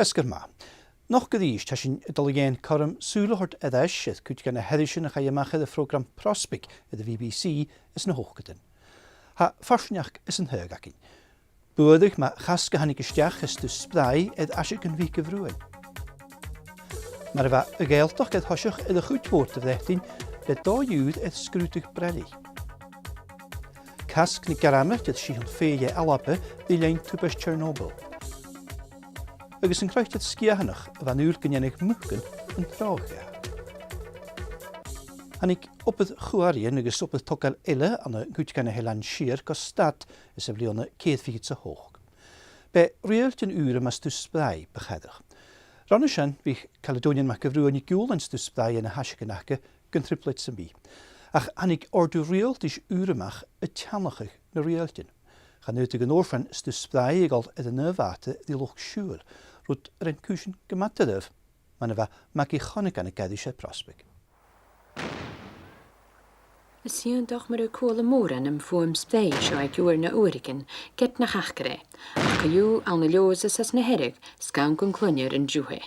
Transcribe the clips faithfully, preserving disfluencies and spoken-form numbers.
Feasgar math. An-diugh a-rithist, tha sinn a' dol a dh'fhaighinn cothrom sùil a thoirt air ais air cuid de na h-aithrichean a chaidh a-mach air a' phrògram Prosbaig air a' B B C anns na h-ochdadan. Tha farsaingeachd san taghadh againn. Buaireadh mu chas a thàinig a-steach à stuth-spràigh air aiseag a' Bhìc a' Bhruain. Mar a bha a' Ghàidhealtachd air thoiseach air a' chuid mhòr de Bhreatainn le dà uair air sgrùdadh Bradley. Casg na gearmaid air sìthean fèidh Alba ri linn tubaist Chernobyl. Agus an croitear sgiathanach a bha an dùil gun dèanadh mucan an tràigh dha. Thàinig obair chuaraidhean agus obair togail eile ann an cuid de na h-Eileanan Siar gu stad anns a' bhliadhna ceithir fichead 's a h-ochd. B' e riaghailtean ùra mu stuth-spràigh bu chàirdeil. Ron a sin, bhiodh Caledonian MacIlleMhaoil a' giùlain stuth-spràigh anns na h-aiseagan aca gun trioblaid sam bith. Ach thàinig òrdugh riaghaltais ùr a-mach a' teannachadh na riaghailtean. Chan fhaodadh an uair sin stuth-spràigh a dhol air an aon bhàta ri Loch Siubhail, rud a rinn cùisean gu math doirbh, mar a bha Maggie Chonachan ag aithris air Prosbaig. Is iongantach mar a tha cuala mòran am fuaim-sprèidh seo aig uair no uaireigin, ged nach fhaca e, ach co-dhiù ann an Leòdhas anns na Hearadh, 's gann gun cluinnear an-diugh e.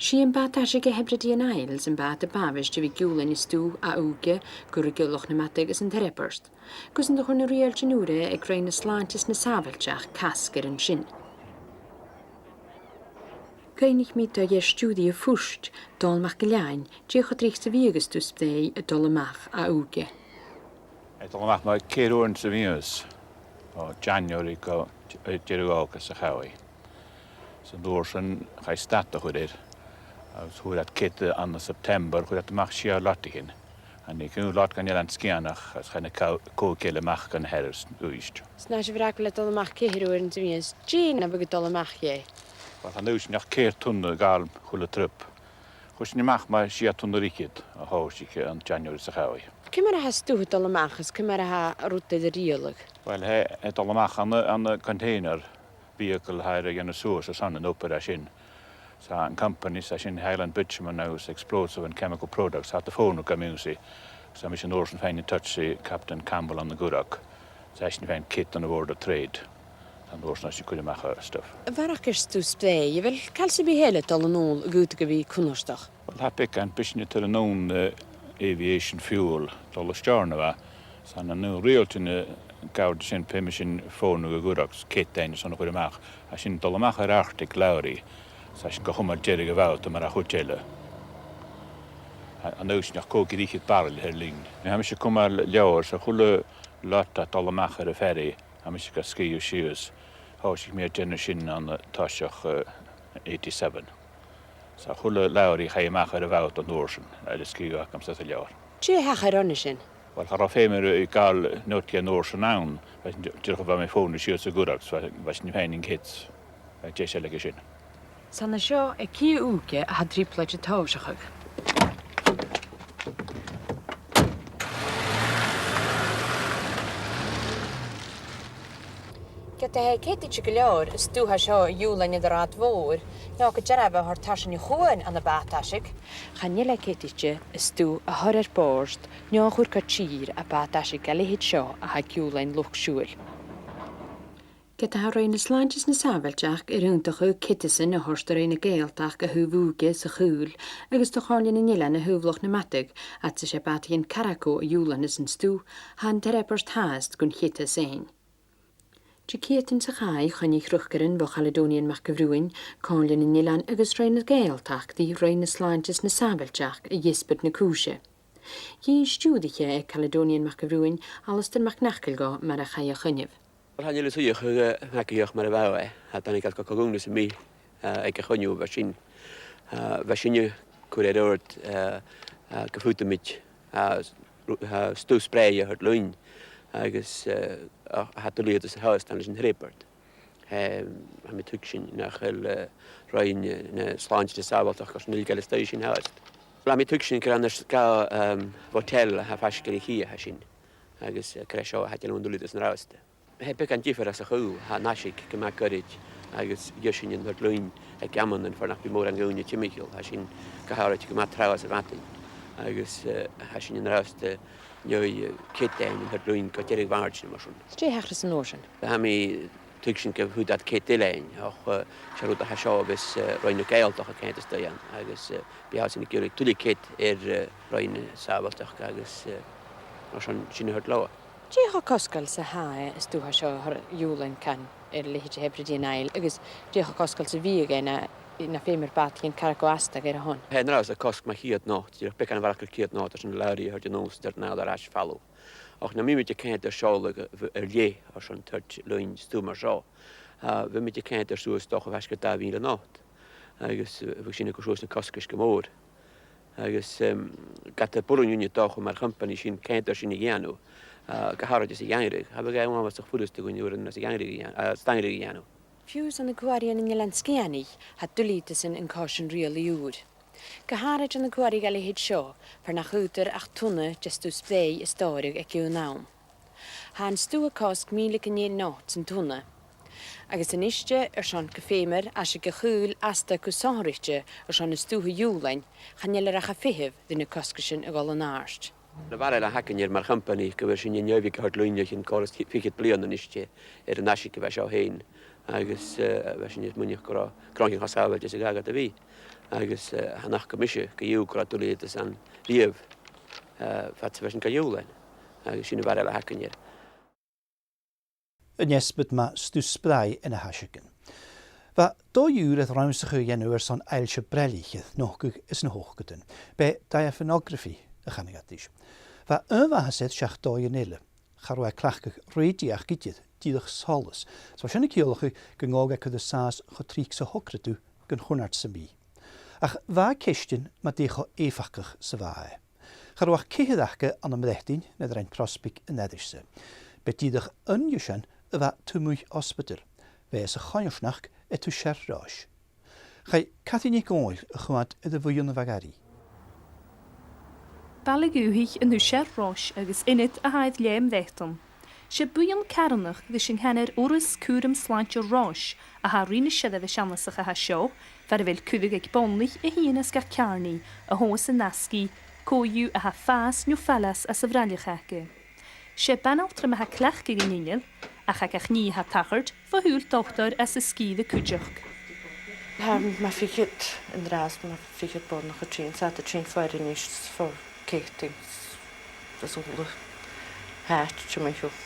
'S e am bàt'-aiseig a' Hebridean Isles am bàta b' àbhaist a bhith a' giùlain stuth à Ùige gu ruige Loch nam Madadh anns an Tairbeart, gus an do chuir na riaghailtean ùra aig Roinn na Slàinte 's na Sàbhailteachd casg air an sin. Dh'fhaighnich mi do dh'fhear-stiùiridh a' phuist, Dòmhnall MacIlleathain, dè cho tric 's a bhiodh stuth-sprèidh a' dol a-mach à Ùige. A' dol a-mach mu cheithir uairean sa mhìos, o January gu deireadh August sa chaidh. 'S an uair sin chaidh stad a chur air, agus fhuair iad cead ann an September, chuir iad a-mach sia lotaichean. Thàinig aon lot gun Eilean Sgitheanach, agus chaidh na cò-, còig eile a-mach gun Hearadh Uibhist. 'S an uair sin bha iad a' dol a-mach ceithir uairean sa mhìos, dè na bhiodh a' dol a-mach dheth? Bha an uair sin ach ceithir tonna a ghabhail a h-uile trip. Chuir sinn a-mach mu shia tonna air fhichead a thòisich ann an January sa chaidh. Ciamar a tha stuth a' dol a-mach is ciamar a tha rud air a riaghladh? Uill, tha e a' dol a-mach ann an, ann an container vehicle, tha e air a dhèanamh suas airson an obair a tha sin. 'S tha an company, 's tha sin Highland Bitumen agus Explosive and Chemical Products, tha iad a' fònadh gam ionnsaigh. 'S tha mise an uair sin a' faighinn in touch ri Captain Campbell ann an Gurragh. 'S tha esan a' faighinn cead on a Board of Trade. An uair sin a' cuideachadh stuff. A bharrachd air stuth-sprèidh, a bheil càil sam bith eile a' dol a-null a dh'fhaodadh a bhith cunnartach? Uill, tha beagan, bidh sinn a' toirt a-nunn, eh, aviation fuel a' dol a Steòrnabhagh. 'S ann an aon riaghailtean a' gabhail sin, feumaidh sinn fònadh a Ghurragh cead fhaighinn airson a chur a-mach. Tha sin a' dol a-mach air Arctic làraidh. 'S tha sin ga chumail deireadh a' bhàta mar a chuid eile. An uair sin ach còig air fhichead barrel air linn. Tha mise a' cumail leabhar, 's a h-uile lot a tha a' dol a-mach air a' ferry, tha mise ga sgrìobhadh sìos. Thòisich mi a' dèanamh sin ann an toiseach, eh, eighty-seven. 'S a h-uile làraidh a chaidh a-mach air a' bhàta an uair sin, tha e air a sgrìobhadh agamsa sa leabhar. Dè thachair an uair sin? Uill, cha robh feum air a ghabhail not dhen uair sin ann, dìreach a bha mi a' fònadh sìos a Ghurragh, 's bha, bha sinn a' faighinn an cead, eh, deiseil aige sin. 'S ann an seo aig cidhe Ùige a tha trioblaid a' tòiseachadh. Ged a tha e ceadaichte gu leòr stuth a tha seo a ghiùlain air an rathad mhòr, no gu dearbh a thoirt tarsainn a' chuain ann am bàt'-aiseig, chan eil e ceadaichte stuth a chur air bòrd no a chur gu tìr à bàt'-aiseig a leithid seo a tha a' giùlain Loch Siubhail. Ged a tha Roinn na Slàinte 's na Sàbhailteachd air aontachadh ceadasan a thoirt do Roinn na Gàidhealtachd a thaobh Ùige 's a' Chaol agus do Chomhairle nan Eilean a thaobh Loch nam Madadh, fhad 's as e bàtaichean cargo a ghiùlanas an stuth, tha an Tairbeart fhathast gun cheadas fhaighinn. Diciadain sa chaidh, choinnich riochdairean bho Chaledonian MacIlleMhaoil, Comhairle nan Eilean agus Roinn na Gàidhealtachd ri Roinn na Slàinte 's na Sàbhailteachd a' deasbad na cùise. Dh'inns stiùiriche aig Caledonian MacIlleMhaoil, Alasdair MacNeacail, dhomh mar a chaidh a choinneamh. Uill, chan eil fhios agam, eh, an e ceart mar a bha e, tha e a' dèanamh gu math cumanta, eh, aig a' choinneamh a bha sin. Eh, bha sinne a' cur air adhart, eh, eh, gum faodamaid, eh, s-, eh, stuth sprèidh a thoirt leinn, agus, eh, ach tha e duilich, tha e fhathast ann leis an Tairbeart. Em, tha mi a' tuigsinn nach eil, eh, roinn, eh, na slàinte 's na sàbhailteachd gu sònraichte a' dol a-staigh an sin fhathast. Tha mi a' tuigsinn gur ann air sgàth, em, bhotel a tha faisg air a' chidhe a tha sin, agus, eh, gur e seo a tha a' dèanamh an dùbhlain san fharsaingeachd. Tha e beagan diofar às a' chaol, tha an aiseag gu math goirid, agus gheibh sinn an t-àrd-ghloinn aig amannan far nach bi mòran dhaoine timcheall, tha sin gu h-àraid gu math treabhadh sa mhadainn, agus, eh, tha sinn an-dràsta, eh, an dèidh, eh, cead fhaighinn an t-àrd-ghloinn gu deireadh Mhàirt no mar sin. 'S dè thachras an uair sin? Tha mi a' tuigsinn gum faod iad cead eile fhaighinn, ach, eh, 's e rud a tha seo a bhios, eh, Roinn na Gàidhealtachd a' ceadachadh, agus, eh, bidh iadsan ag iarraidh tuilleadh cead air, eh, Roinn na Sàbhailteachd agus, eh, mar sin, sin a thoirt leotha. Dè cho cosgail 's a tha e, is dòcha, seo a thoirt a ghiùlain can air a leithid a Hebridean Isle, agus dè cho cosgail 's a bhiodh e na, na feumar bàta a thighinn carragh gu Astag air a shon? Tha e an-dràsta cosg mu cheud not, dìreach beagan a bharrachd air ceud not airson an làraidh a thoirt a-nall 's an dèidh sin a thoirt air ais falbh. Ach nam biomaid a' coimhead air seòladh a, a, air leth airson toirt leinn stuth mar seo, eh, bhiomaid a' coimhead air suas, 's dòcha, faisg air dà mhìle not. Agus, eh, bhiodh sin a' cur suas na cosgais gu mòr. Agus, em, ged a b' urrainn dhuinne, 's dòcha, mar chompanaidh sin, coimhead air sin a dhèanamh, eh, gu h-àraid anns a' gheamhradh, cha bhiodh e uabhasach furasta dhuinne uaireannan anns a' gheamhradh a dhèan-, eh, staidhre a dhèanamh. Fiù 's ann an Cuairtean nan Eilean Sgitheanaich, tha duilgheadasan an còisir rìoghail ùr. Gu h-àraid ann an cuairtean a leithid seo, far nach fhaodar ach tonna de stuth-sprèidh a stòradh aig aon àm. Tha an stuth a' cosg mìle gu leth not san tonna. Agus a-niste, airson gum feumar aiseag a chaoil Astag gu sònraichte airson an stuth a ghiùlain, chan eil air ach a' feitheamh ri na cosgaisean a dhol an àirde. Na baraillean a th' againn air mar chompanaidh, gu bheil sinn an dèidh a thoirt leinn o chionn còrr is fichead bliadhna a-niste air an aiseag a bha seo fhèin, agus, eh, bha sinn a' smaoineachadh gun robh cruinneachadh sàbhailte sa ghath ged a bhith, agus, eh, chan fhaca mise co-dhiù gun robh duilgheadasan riamh, eh, fhad 's a bha sinn ga ghiùlain, agus sin a' bharaille a th' againn air. An deasbad mu stuth-sprèidh anns na h-aiseagan. Bha dòigh ùr air rannsachadh a dhèanamh airson aillse brailleach air nochdadh anns na h-ochdadan. B' e diaphanography a chanadh iad ris. Bha aon mhaitheas air seach dòigh eile. Cha robh e a' cleachdadh rèidio ach idir, dìreach solas. 'S bha sin a' ciallachadh gun gabhadh e cur an sàs cho tric 's a shocradh tu gun chunnart sam bith. Ach bha ceistean mu dè cho èifeachdach 's a bha e. Cha robh ach ceithir aca ann am Breatainn nuair a rinn Prosbaig an aithris-sa. B' e dìreach aon dhiubh sin a bha taobh a-muigh ospadal. Bha e sa choimhearsnachd aig Uibhist a Ròis. Chaidh Catherine NicDhòmhnaill a choimhead air a' bhuidheann a bha gad iarraidh. Baile dhùthaich an Uibhist a Ròis agus ionad a tha air leth am Breatainn. 'S e buidheann carthannach ris an canar Urras Cùram Slàinte Ròis a tha a' ruith na seirbheis annasach a tha seo, far a bheil cuireadh aig boireannaich a thighinn às gach ceàrnaidh a thomhas an asgaidh, cò dhiubh a tha a' fàs no a' falbh às a' bhrailleach aca. 'S e banaltram a tha a' cleachdadh an inneal, ach tha gach nì a tha a' tachairt bho shùil dotair às an sgìre cuideachd. Tha mu fichead an-dràsta, mu fichead boireannach a' tighinn, 's iad a' tighinn far a-nis, far ceud is, is a h-uile h-àite timcheall.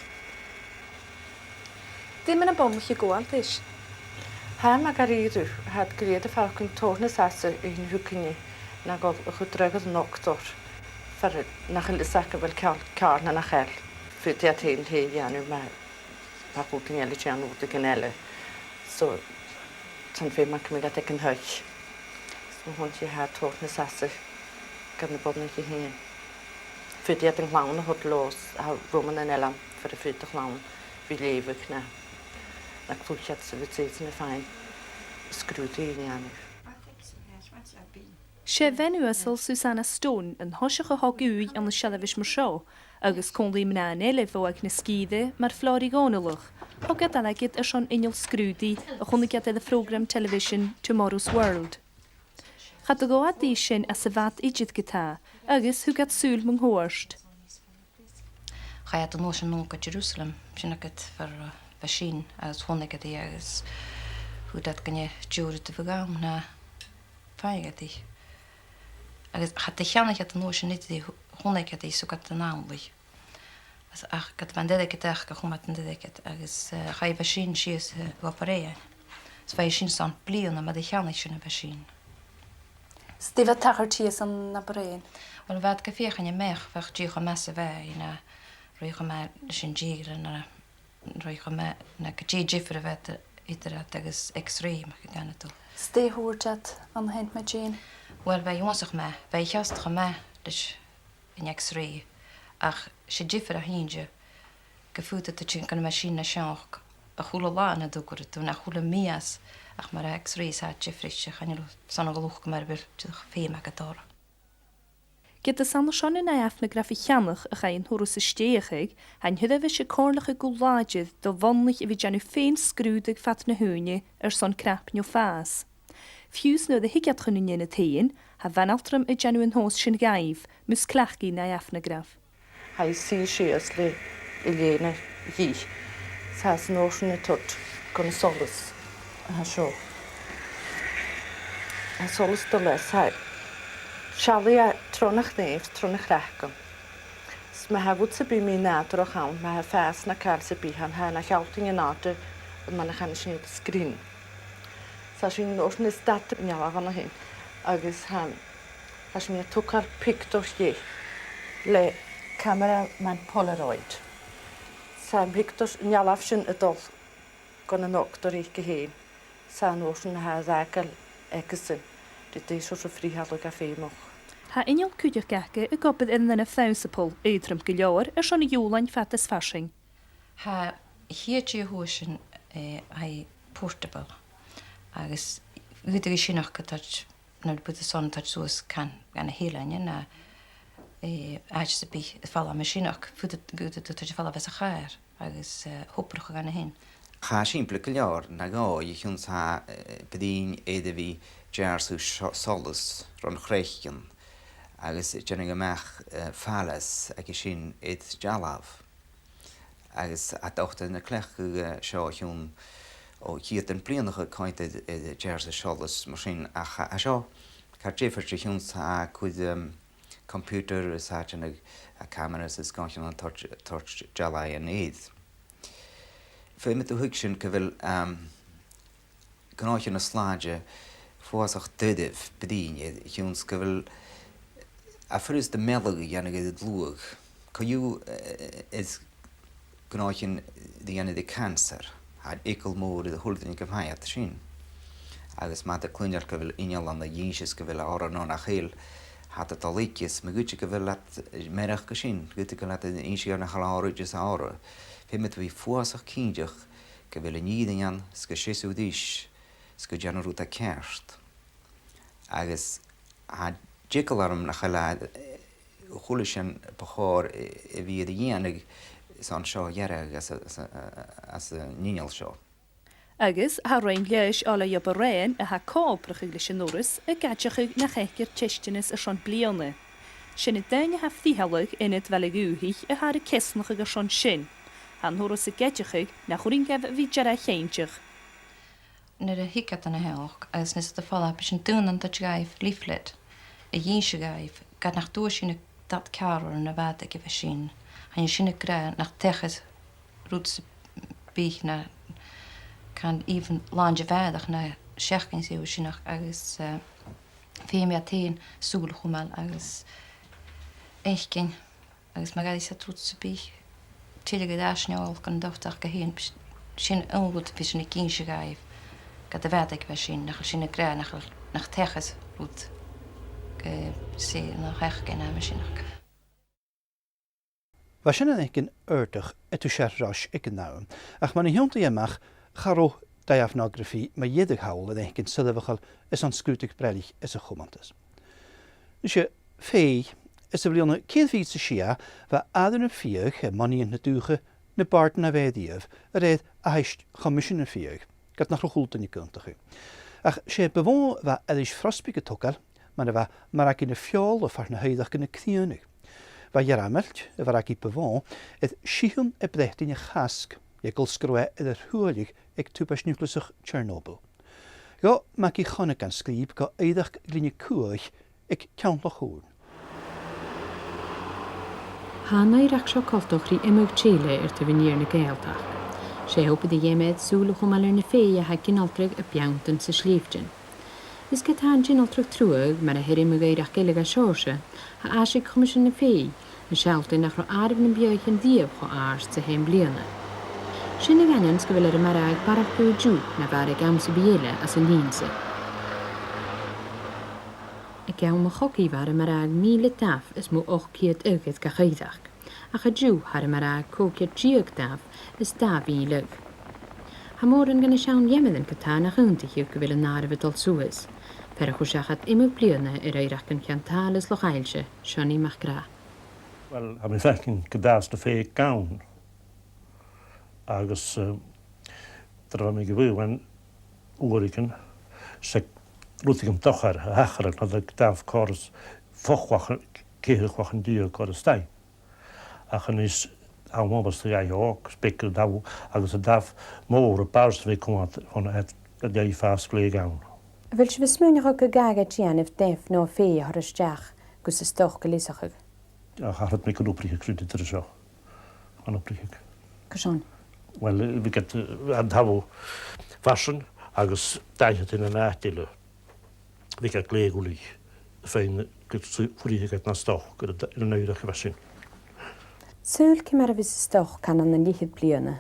Dè mu na boireannaich a' gabhail ris? Tha, ma-thà, gu h-àraidh, tha iad gu lèir a' faireachdainn tòrr nas fhasa a thighinn thugainne na dhol a chur dragh air an dotair, far nach eil fhios aca a bheil ceàrn, ceàrn no nach eil. Faodaidh iad fhèin a dhèanamh, ma, ma tha cuideigin eile a' dèanamh rudeigin eile. So, 's ann feumaidh gum bi iad aig an taigh. 'S mo thuaiream, tha e tòrr nas fhasa gu na boireannaich fhèin. Faodaidh iad an clann a thoirt leotha, tha rumannan eile ann far am faod a' chlann a bhith a' leughadh no, no cluich iad sa bhideo sin a' faighinn sgrùdadh a dhèanamh. 'S e bean-uasal Susanna Stone an toiseach a thog ùidh ann an seirbheis mar seo, agus còmhla ri mnathan eile bho aghaidh na sgìre mar Flòraidh Dhòmhnallach, thug iad airgead airson inneal sgrùdaidh a chunnaic iad air a' phrògram telebhisean Tomorrow's World. Cha do ghabh iad ris sin anns a' bhad idir ge-tà, agus thug iad sùil mun cuairt. Chaidh iad an uair sin a-null gu Jerusalem, sin agad far, uh, a bha sinn, agus chunnaic iad i agus thuirt iad gun e diùradaibh a bh' ann, na faighinn iad i. Agus cha do cheannaich iad an uair sin idir i, chunnaic iad i 's thug iad an amhlaidh. Agus ach ged a bha an t-airgead aca, chùm iad an t-airgead agus, eh, chaidh a bha sin sìos, eh, gu Obar Dheathain. Is bha i sin son bliadhna mun do cheannaich sinn a bha sin. 'S dè bha a' tachairt shìos ann an Obar Dheathain? Uill, bha iad ga feuchainn a-mach, bha e dìreach cho math 's a bha i, na ruith cho math leis an dìoghaltas, na ruith cho math, na gu dè diofar a bha eadar iad agus X-ray, mar a chanadh tu. 'S dè thuirt iad an sin mu dheidhinn? Uill, bha i uabhasach math, bha i ceart cho math leis an X-ray, ach 's e diofar a th' innte gum faodadh tu tighinn gun a' mhaisineachd A h-uile latha na dubhairt thu, no a h-uile mìos, ach mar a tha X-rays, tha e diofraichte, chan eil thu airson a dhol a-mach mar a bheil thu a' faighinn a-mach a' dol. Ged as ann airson an aifneagraif a cheannach a chaidh an turas a stèidheachadh, tha an t-seirbheis a' comhairleachadh gu làidir do mhanaich a bhith a' dèanamh fèin-sgrùdadh fad na h-ùine airson cnap no fàs. Fiù 's nuair a thig iad chun an dèanamh fhèin, tha banaltram a' dèanamh an tomhas sin dhaibh, mus cleachd i an aifneagraf. Tha i suidhe sìos le a lèine dhith. 'S tha an uair sin a' toirt gun solas. Tha seo. Tha solas dol leis, tha. Seallaidh e tron a' chnàimh, tron a' chraiceann. 'S ma tha rud sam bith mì-nàdarrach ann, ma tha fàs no càil sam bith ann, tha e na shealltainn an àite mar a chanas sinn, sgrìn. 'S tha sinn an uair sin a' stad an dealbh an sin, agus tha, tha sinn a' togail pictiuir dheth le camara mar Polaroid. 'S tha am pictiuir, an dealbh sin a' dol gun an dotair aige fhèin, 's tha an uair sin a tha e a' fàgail aigesan, ri dè seòrsa frithealadh a tha feumach. Tha inneal cuideachd aca ag obair air an aon phrionnsabail, aotrom gu leòr, airson a ghiùlain fad is farsaing. Tha a' chiad dà thuath sin, eh, tha i portable, agus dh'fhaodadh i sin a thoirt, no b' fheudar son a thoirt suas can dhan a h-eilean, no, eh, àite sam bith a' falbh mar sin, ach b' fheudar, b' fheudar dha a thoirt a' falbh às a' chàr agus, eh, a h-obrachadh ann fhèin. Tha e sìmplidh gu leòr, na dhòigh, a chionn 's tha, eh, bruidhinn air a bhith a' deàrrsadh so-, solas ron chraiceann agus a' dèanamh a-mach, eh, fàileas aige sin air dealbh. Agus tha dòchtair a' cleachdadh, eh, seo o chionn, o chionn ceud bliadhna a' coimhead air, air deàrrsadh solas mar sin, ach tha, tha seo car diofraichte a chionn 's tha e a' cur, em, computer is tha e a' dèanamh, eh, cameras is gach nì a' toirt, toirt dealbhan air. Feumaidh tu tuigsinn gu bheil, em, gnothaichean nas làidire fuasach doirbh bruidhinn air, a chionn 's gu bheil e furasta mealladh a dhèanamh air an t-sluagh. Co-dhiù, eh, is gnothaichean ri dhèanamh ri cancer, tha eagal mòr air a h-uile duine gum faigh iad sin. Agus ma tha iad cluinntinn gu bheil innealan a dh'innseas gu bheil e orra no nach eil, tha iad a' dol thuige, is ma dh'fhaodte gu bheil iad mearachd gu sin, dh'fhaodte gu bheil iad ag innse dha nach eil e orra, is e orra. Feumaidh tu bhith fuasach cinnteach gu bheil an fhìrinn ann, 's gun seas thu ris, 's gun dèan thu an rud ceart. Agus tha e eagal orm nach eil e, eh, a h-uile sìon bu chòir, eh, a bhith air a dhèanamh son seo a ghearradh às a, às a, às an inneal seo. Agus tha roinn Leòdhais Oilthigh Obar Dheathain a tha co-obrachadh leis an turas ag aideachadh nach fhaicear teisteanas airson bliadhna. Sin an dàn a tha a' frithealadh Ionad Bhaile Dhùthaich a tha air a ceasnachadh airson sin. Tha an turas ag aideachadh nach urrainn dhaibh a bhith dearg-chinnteach. Nuair a thig iad dhan a' theaghlach, agus nis iad a' falbh, bidh sinn a' dùnadh an dòigh dhaibh leaflet a dh'innse dhaibh, ged nach d' fhuair sinn an dad ceàrr air a' bhàta aig a bheil sinn. Chan eil sin ag ràdh nach deachaidh rud sam bith, no can even làn de bhàtaichean na seachdain sa sin, ach agus, eh, feumaidh iad fhèin sùil a chumail agus fhaicinn. Agus ma dh'fhaodas iad rud sam bith, tilleadh air ais no a dhol gun dotair aca fhèin, b-, sin an rud a bhios sinn ag innse dhaibh, ged a bhitheadh iad a' faicinn, nach eil sin ag ràdh nach, nach deachaidh rud, eh, 's e nach fhaicinn e mar sin aca. Bha sin air fhaicinn airson turas air Rois aig an àm, ach mar a thionndaidh e a-mach, cha robh diaphonography mu dheireadh thall air fhaicinn soirbheachail airson sgrùdadh breith às a' chumantas. Nise, feuch, anns a' bhliadhna ceithir fichead 's a sia, bha Àrainn nam Fiadh, air muinntir na dùthcha, na bàird na bha riamh, a rèir aithisg Choimisean nam Fiadh, ged nach robh a h-uile duine ag aontachadh. Ach 's e bu mhotha a bha aithris Phrosbaig a' togail, mar a bha margaidhean na feòla far na h-oighreachdan a' crìonadh. Bha Gearmailtis, a mhargaidh bu mhotha, air sìthean à Breatainn a Chasg, le colsgaradh air a thruailleadh aig tubaist niùclasach Chernobyl. Ghabh Magaidh Chonnagan sgrìob gu oighreachd Ghlinne Cuaich aig Ceann Loch Shùirn. Tha an oighreachd seo coltach ri iomadh tè eile air taobh an iar na Gàidhealtachd. 'S e obair a dh'fheumadh sùil a chumail air na fèidh a tha ag ionaltradh a' beanntan 's a' sliabhtean. Is ged a tha an t-ionaltradh truagh, mar a th' air iomadh oighreachd eile dhen t-seòrsa, tha aiseag Choimisean nam Fiadh a' sealltainn nach robh àireamh nam beathaichean riamh cho àrd 's a th' aon-bhliadhna. Sin a dh'aindeoin 's gu bheil air am marag barrachd an-diugh na bha air aig àm sam bith eile anns an ìnnsear. Aig àm a' chogaidh bha air am marag mìle damh is mu ochd ceud aghaidh gach oighreachd, ach an-diugh tha air am marag còig ceud deug damh is dà mhìle aghaidh. Tha mòran dha na seann gheamairean co-dhiù nach aontaicheadh gu bheil an àireamh a' dol suas. Fear a chuir seachad iomadh bliadhna air oighreachdan Cheann Tàile is Loch Aillse, Seonaidh MacRath. Uill, tha mi a' faicinn gu bheil na fèidh gann. Agus, eh, nuair a bha mi gu bhith ann uaireigin, 's e rudeigin dochair a thachair, no an damh còrr is fo-chloich, ceithir chloich an dèidh còrr is dòcha. Ach a-nis, tha mi a' mothachadh gu bheil e beag an damh, agus an damh mòr a b' fheàrr 's a bhith cumanta fon a' fàs glè ghann. A bheil sibh a' smaoineachadh gun gabh e dèanamh daimh no fèidh a thoirt a-steach gus an stoc a leasachadh? Ach cha chreid mi gun obraicheadh sin an turas seo. An obraicheadh? Carson? Uill, bhiodh iad, eh, an t-àm a bha sin agus daimh a' tighinn an àite eile. Bhiodh e glè dhuilich faighinn gu, fuiricheadh iad na stoc air an, air an oighreachd a bha sin. Saoil ciamar a bhios an stoc ann an leth-cheud bliadhna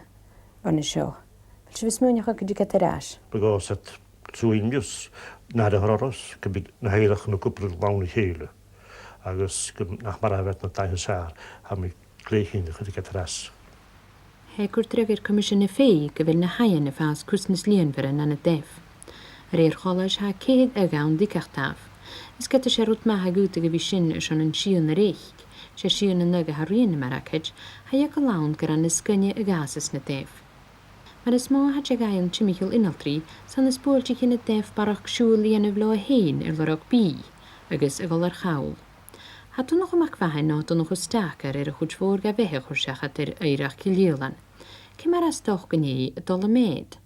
bhon a seo? A bheil sibh a' smaoineachadh gun tig iad air ais? Bha gu dearbh suim agamsa, nuair a thòisich, gum bi na h-oighreachdan a' cur cùpla latha ri chèile. Agus gu, nach maireadh iad na daimh as fheàrr, tha mi glè chinnteach gun tig iad air ais. Tha e a' cur dragh air Coimisean na Fèidh gu bheil na h-aighean a' fàs cus nas lìonmhoire na na daimh. A rèir choltais tha ceithir aghaidh ann digeadh damh. Is ged as e rud math a dh'fhaodadh a bhith sin airson an sìon a reic, 's e sìon an aghaidh a tha rian na maracaid, tha e eagal ann gur ann nas sgoinne a dh'fhàsas na daimh. Mar as motha tha deagh aighean timcheall innealtraidh, 's ann as buailtiche na daimh barrachd siubhal a dhèanamh leotha fhèin air lorg bìdh, agus a dhol air chall. Tha Donnchadh MacMhathain no Donnchadh Stacair air a' chuid mhòr dha bheatha a chur seachad air oighreachd Chille Ìlein. Ciamar a tha stoc an fhèidh a' dol am meud?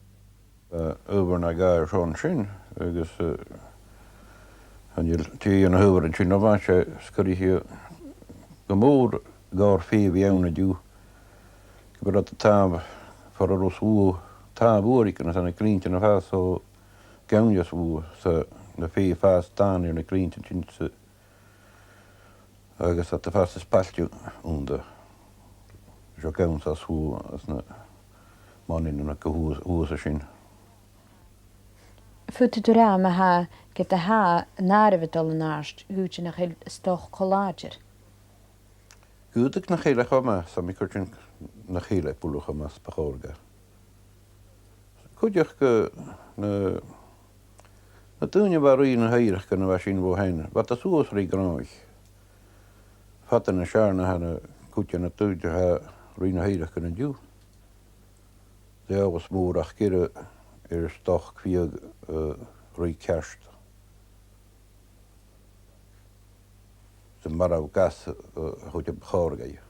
Eh, adhbhar no dhà airson sin, agus, eh, chan eil tè dha na h-adhbharan sin a-mhàin, 's e sguir e gu mòr gur e fèidh a bh' ann an-diugh. Gu bheil iad a' tàmh far an robh sùgh, tàmh uaireigin, is ann na glinntean a' fàs cho gann is sùgh, 's na fèidh a' fàs dàna air na glinntean sin, 's agus iad a' fàs is pailt annta. Seo gann 's a sùgh às na mòintean gu h-uas-, shuas an sin. Faodaidh tu ràdh ma-thà, ged a tha an àireamh a' dol an-àirde, dh'fhaodte nach eil stoc cho làidir? Dh'fhaodadh nach eil e cho math, 's tha mi a' creidsinn nach eil e buileach cho math 's bu chòir dha. Cuideachd, eh, na, na daoine a bha ri na h-oighreachdan a bha sin bho shean, bha iad suas ri gnothach. Fada nas fheàrr na tha na cuid de na daoine a tha ri na h-oighreachdan an-diugh. Dh'fhàgas mòr ach gur e air stoc fiadh, eh, ruith ceart. 'S e marbh gas, eh, a chuid a bu chòir dhaibh.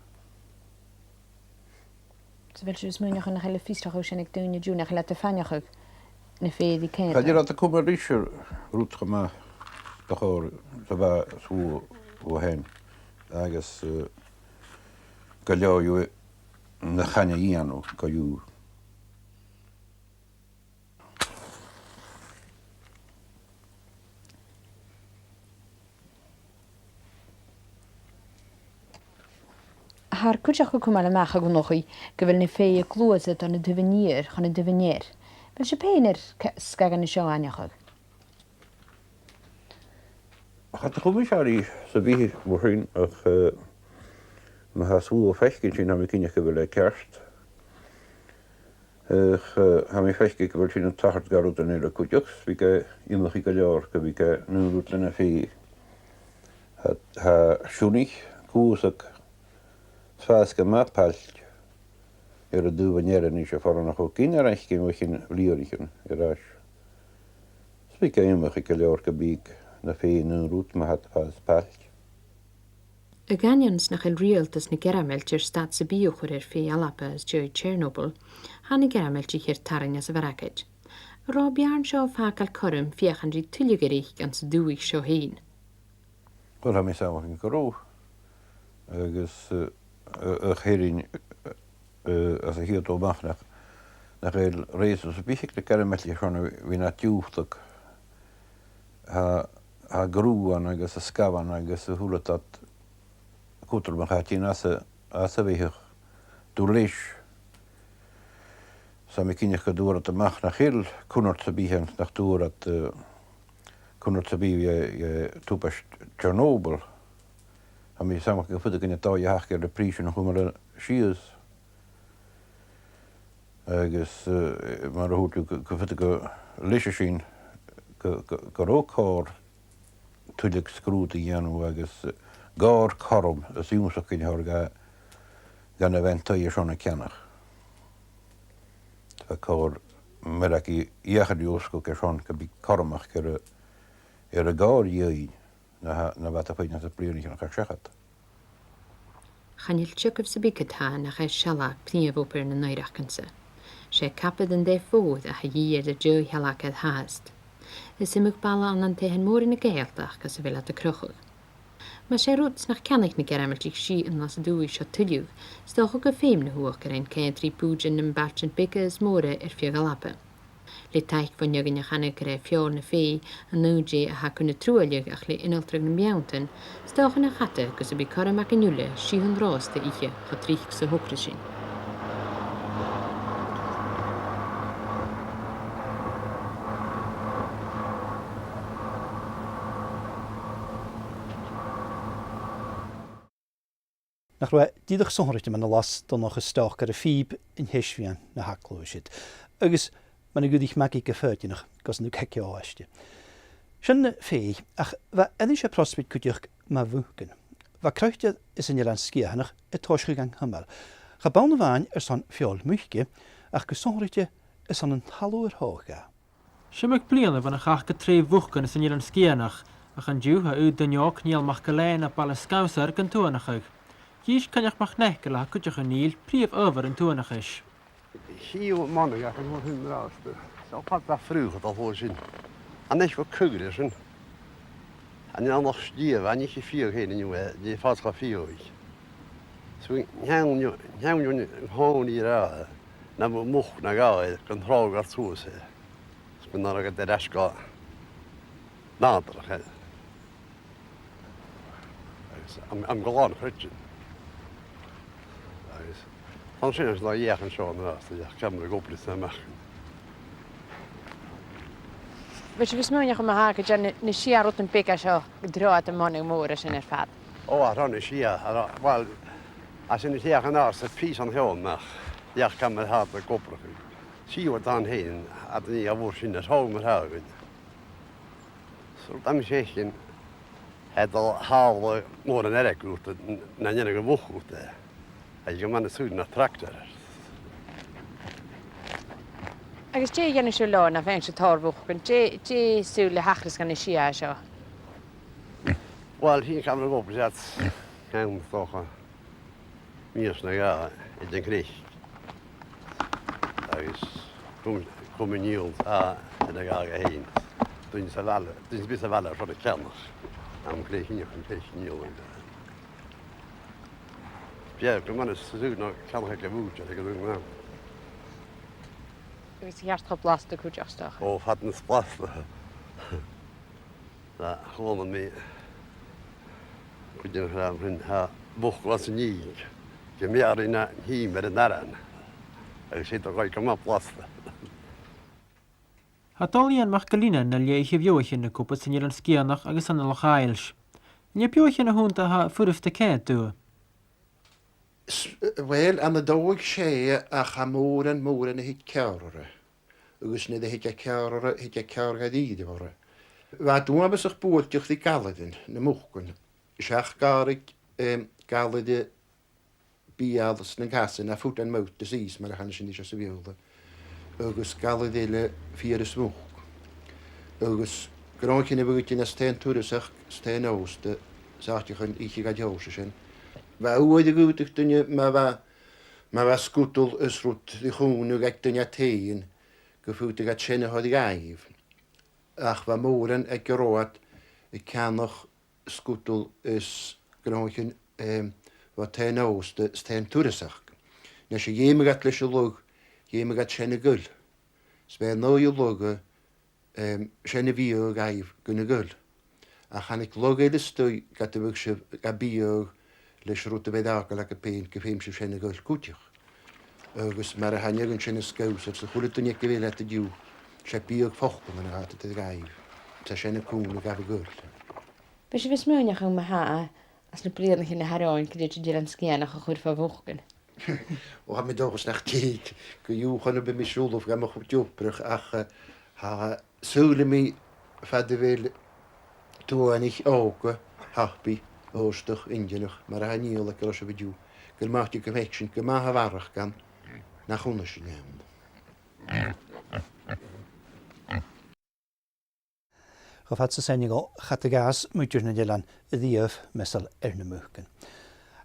'S a bheil sibh a' smaoineachadh nach eil fiosrachadh sin aig daoine an-diugh, nach eil iad a' faighneachd na fèidh ri chèile? Chan eil iad a' cumail ris an rud cho math 's bu chòir 's a bha sùgh bho shean. Agus, eh, gu leòr dhiubh nach càin a dhèanamh co-dhiù. Thathar cuideachd a' cumail a-mach, a Dhonnchaidh, gu bheil na fèidh a' gluasad on an taobh an iar chun an taobh an ear. A bheil sibh fhèin air ca-, sgagan an seo aithneachadh? Cha do chuir mise orra sam bith mar sin, ach, eh, ma tha sùgh a' faicinn sin, tha mi cinnteach gu bheil e ceart. Ach, eh, tha mi a' faicinn gu bheil sinn a' tachairt gu rudan eile cuideachd, 's bidh e iomchaidh gu leòr gum bi e an aon rud le na fèidh. Tha, tha Sionnaich, cuasag, 's fàs gu math pailt air an taobh an ear a-nis, a' faireachdainn cho gin air aisghainn bho chionn bhliadhnaichean air ais. 'S bidh e iomchaidh gu leòr gum bi na fèidh an aon rud ma tha iad a' fàs pailt. A dh'aindeoin 's nach eil riaghaltas na Gearmailt air stad sam bith a chur air fèidh Alba às dèidh Chernobyl, tha na Gearmailt a' cur tarraing às a' mhargaid. An robh am beàrn seo a' fàgail cothrom feuchainn ri tuilleadh a reic anns an dùthaich seo fhèin? Uill, tha mi a' smaoineachadh gun robh. Agus, eh, a, a' chiad rud, eh, eh, às a' chiad dol a-mach nach, nach eil rèis sam bith aig na Gearmailtich airson a bhith nad dhiùltadh. Tha, tha gruth ann agus a sgamhan agus a h-uile dad cudromach a tha tighinn às a, às a bheatha dha leis. 'S tha mi cinnteach gun d' fhuair iad a-mach nach eil cunnart sam bith ann, nach d' fhuair iad, eh, cunnart sam bith dha, dha tubaist Chernobyl. Tha mi a' smaoineachadh gum faodadh dhuinn an dòigh a thachairt air na prìsean a chumail sìos. Agus, eh, mar a thuirt thu, gu, gu, gu, leis a sin, gu, gu, gun robh còir tuilleadh sgrùdadh a dhèanamh agus, eh, gàir cothrom is ionnsachadh a thoirt dha, dha na bha an taigh airson a cheannach. Tha còir, mar a bha iad a' dèanamh, gu bhith cothromach air a, air a' ghàir dheidhinn na, na bha iad a' faighinn anns na bliadhnaichean a chaidh seachad. Chan eil teagamh sam bith gu tà nach e sealg prìomh obair nan oighreachdan-sa. 'S e cabaid an taighe mhòir a tha a dhìth air an deagh shealg air fhàsach. Is iomadh balla ann an taighean mòra na Gàidhealtachd anns a bheil iad a' crochadh. Mas e rud nach ceannaich na Gearmailtich sìthichean às an dùthaich seo tuilleadh, 's dòcha gum feum na h-uachdarain coimhead ri bùithtean nam bailtean beaga is mòra air feadh Alba. Le taic bho neach-eòlach a chanadh gur e feòil na fèidh an aon dè a tha cur na truailleadh ach le ionaltradh nam beanntan, 's dòcha nach fhada gus am bi cothrom againn uile sìthichean ròsta ithe cho tric 's a thogras sinn. Nach robh e dìreach sònraichte mar a las Donnchadh Stock air a' phìob an t-seismhainn na tha cluasan. Agus mar a dh'fhaodadh Magaidh gu foighidneach gus an do dh'fhàg e o aiste. Sin na fèidh, ach bha eile-se prosbaid cuideachd mu bhucan. Bha croitear às an Eilean Sgitheanach a' tòiseachadh gan cumail. Cha b' ann a-mhàin airson feòil muice, ach gu sònraichte airson an talamh air thòisich e. 'S iomadh bliadhna bhon a chac an treubh bhucain san Eilean Sgitheanach, ach an-diugh tha aon duine òg, Niall MacIlleathain à Baile Sgamhsair, gan tuathanachadh. Dh'inns Coinneach MacNeacail a tha a' cuideachadh Niall prìomh adhbhar an tuathanachais. Chì thu manaidh aca an uair sin an-dràsta. 'S e fada a' phrùchadh a tha sin. An e seo cùl a tha sin? An e an-diugh, an e fiadhaich fhèin an-diugh, eh, dè fàs cho fiadhaich. So, an ceann, an ceann, an ceann an-diugh, na mu, muc na gàidh, gun tràghadh suas e. 'S gun an agad air ais gu nàdarrach e. Agus am, am glan chreideamh. Agus tha sin air na dhèidh an seo an-dràsta, dh'fheuch ceamara ag obair a-mach. Bheil sibh a' smaoineachadh ma-thà gun dèan na, na sia rudan beaga seo gun tràghadh am manaidh mòr sin air fad? Ò, a, tha na sia, a, well, às an dèidh an às a' phìos an seo a-mach, dh'fheuch ceamara fhada ag obrachadh. Sia a tha an sin, a tha an nì a bha sin, a thog mar a thàinig. So, tha mi a' smaoineachadh, tha e a' dol a thàladh mòran airgead dhut, na nì a bhuc dhut e. Agus gum bi na sùil na tractar. Agus dè dhèanadh sibh leotha, na bhean sibh tòrr bhucain, dè, dè sibh le thachras dha na sia seo? Well, sin ceann a' ghob, is iad ceann 's dòcha mìos no dhà aig an cnoc. Agus cùm, cùm an fheòil, a, na dhà fhèin. Duine sa bhaile, duine sam bith sa bhaile airson a cheannach. Am cnoc, an cnoc, an cnoc. Bidh, gu math nas sine na ceannaich aig a' bhùidsear aig an aon àm. Agus a cheart cho blasta cuideachd, 's dòcha. Ò, fada nas blasta. Tha, chluinneadh mi cuideigin ag ràdh rium, tha buachaill anns an fhìdh, gum b' fheàrr leinn a thighinn air an aran, agus tha e a' dol gu math blasta. Tha Dòmhnall Iain MacIllFhinnein na leithid de bheathaichean na cupa san Eilean Sgitheanach agus ann an Loch Aillse. An e beathaichean a th' annta a tha furasta ceum? S-, uill, ann an dòigh 's e, ach tha mòran, mòran a thig ceàrr oirre. Agus nuair a thig e ceàrr oirre, thig e ceàrr gu dearbh oirre. Bha e uabhasach buailteach ri gallairean, na mucan. Seach gàrradh, em, gallaire beul sna casan, a foot and mouth disease, mar a chanas sinn ris sa Bheurla. Agus gallaire eile fìor is muc. Agus gnothaichean a bhiodh a' tighinn às taighean turasachd, às taighean-òsta, 's àiteachan ithe gu dearbh sin. Bha uair a dh'fhaodadh duine, ma bha, ma bha sgudal is rud ri chùmhnant aig duine à taighean, gum faodadh iad sin a thoirt dhaibh. Ach bha mòran aig an robh iad a' ceannach sgudal is gnothaichean, em, bho taighean-òsta is taighean turasachd. Nise, dh'fheumadh iad leis an lagh, dh'fheumadh iad sin a ghoil. 'S b' e an aghaidh an lagha, em, sin a bhiodh dhaibh gun a ghoil. Ach thàinig lagh eile a-staigh, ged a bhiodh sibh ga bhiadhadh leis an rud a bha air fhàgail agaibh fhèin, gum feum sibh sin a ghoil cuideachd. Agus mar a tha an fheadhainn sin a' sgobhail, 's a h-uile duine aig a bheil iad an-diugh, 's e biadh foclan a tha iad a' toirt dhaibh. 'S e sin a' cùmhnant dhaibh a ghoil. Bheil sibh a' smaoineachadh ma-thà, anns na bliadhnaichean a tha romhainn, gun tèid an t-Eilean Sgitheanach a chur fo bhucain? O, tha mi an dòchas nach tig, gu dìreach chan eil mi a' siubhal gam chuid obrach ach, eh, tha, saoilidh mi far a bheil tuathanaich òga, happy, òstach, inntinneach, mar a tha Niall aig an robh sibh an-diugh. Gu math, gu math, gu math a bharrachd dhan, nach iongnadh sinn ann. Cho fad 's a tha sinne a' dol, cha do dh'fhàs muinntir nan eilean a-riamh measail air na mucan.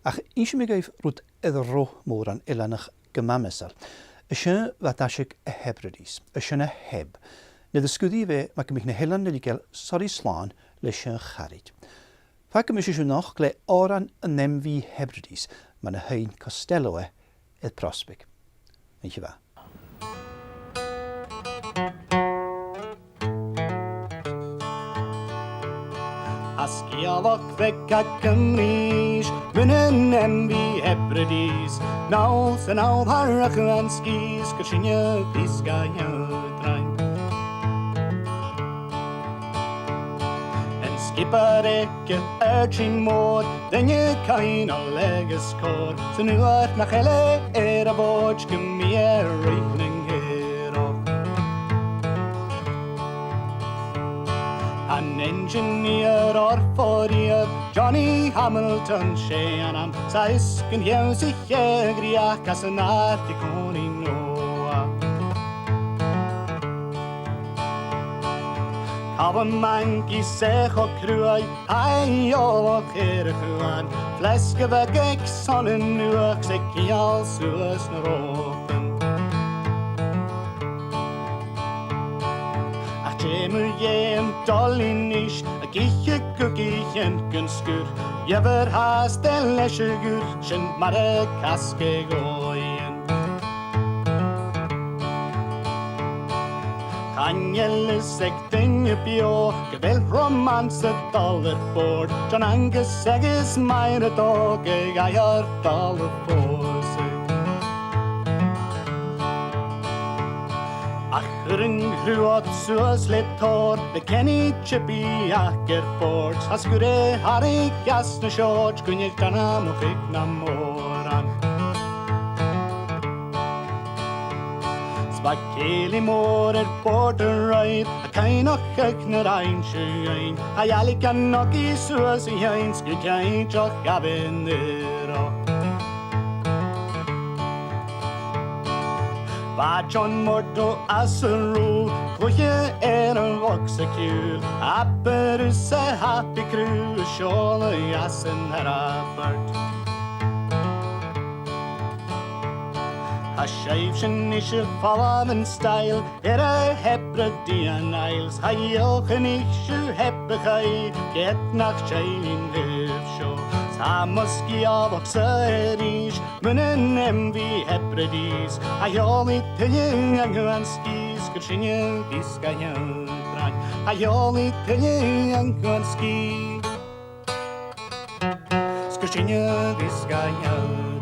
Ach innsidh mi dhuibh rud air an robh mòran eileanach gu math measail. An sin bha iad a' toiseachadh a' Hebrides, an sin a' Heb. Nuair a sguiridh e, mar gum biodh na h-eileanan a' leigeil soraidh slàn leis a' charaid. Fàgaidh mise sibh a-nochd le òran an M V Hebrides, mar a sheinn Costello e air Prosbaig. Nì sibh e. Tha sgeulachd bheag agam a-nis mun an M V Hebrides, 's ann, 's ann thar a' chuan sgìth 's gur sinn a-nis ga dhèanamh. An sgiobair aige, Airtinn Mòr, duine coibhneil agus còir, 's an uair nach eil e air a' bhòrd gum bi e a' ruith nan caorach. An einnseanadh air fòirneart, Johnny Hamilton 's e ainm, 's a-nis gun teann 's a chèilidh às an Arctic ón Iorua. Calum Angus e cho cruaidh, tha e eòlach air a' chuan, fleasg a bheag aig son an fhuachd 's e a' ceangal suas na ròpan. Ach dè mu dheidhinn Dolly a-nis, ag ithe cugaidhean gun sgur, gheibh e fhathast e leis a dh'ùird sin mar a chas e dhomh fhèin. Chan eil fhios aig duine beò gu bheil romance a' dol air bòrd, John Angus agus Myra Dog a' dol a phòsadh. Ach chuir an cruaidh suas le tòrr, le Kenny Chippy aca air bòrd, 's sguir e thairis às na seòid gun a dh'ainmich na mòran. 'S bha cèilidh mòr air bòrd a-raoir, a' cuimhneachadh na rinn sinn, a' dèiligeadh a-nuas suas a dh'fhaighinn, 's gu cinnteach ghabh e an aon rud. Bha John Murdo às an Rubha, cluiche air a' bhogsa-ciùil, abair thusa Happy Crew a' seòladh às an aerport. Tha sibhse a-nis a' falbh an stail air a' Hebridean Isles, tha eòlach a-nis air Heb a' Chaoidh, ged nach seinn sibh seo. 'S tha mo sgeulachd-sa a-rithist mun an M V Hebrides, a sheòl i tuilleadh an cuan sgìth 's gur sinne a bhios ga sheòladh. A sheòl i tuilleadh an cuan sgìth 's gur sinne a bhios ga sheòladh.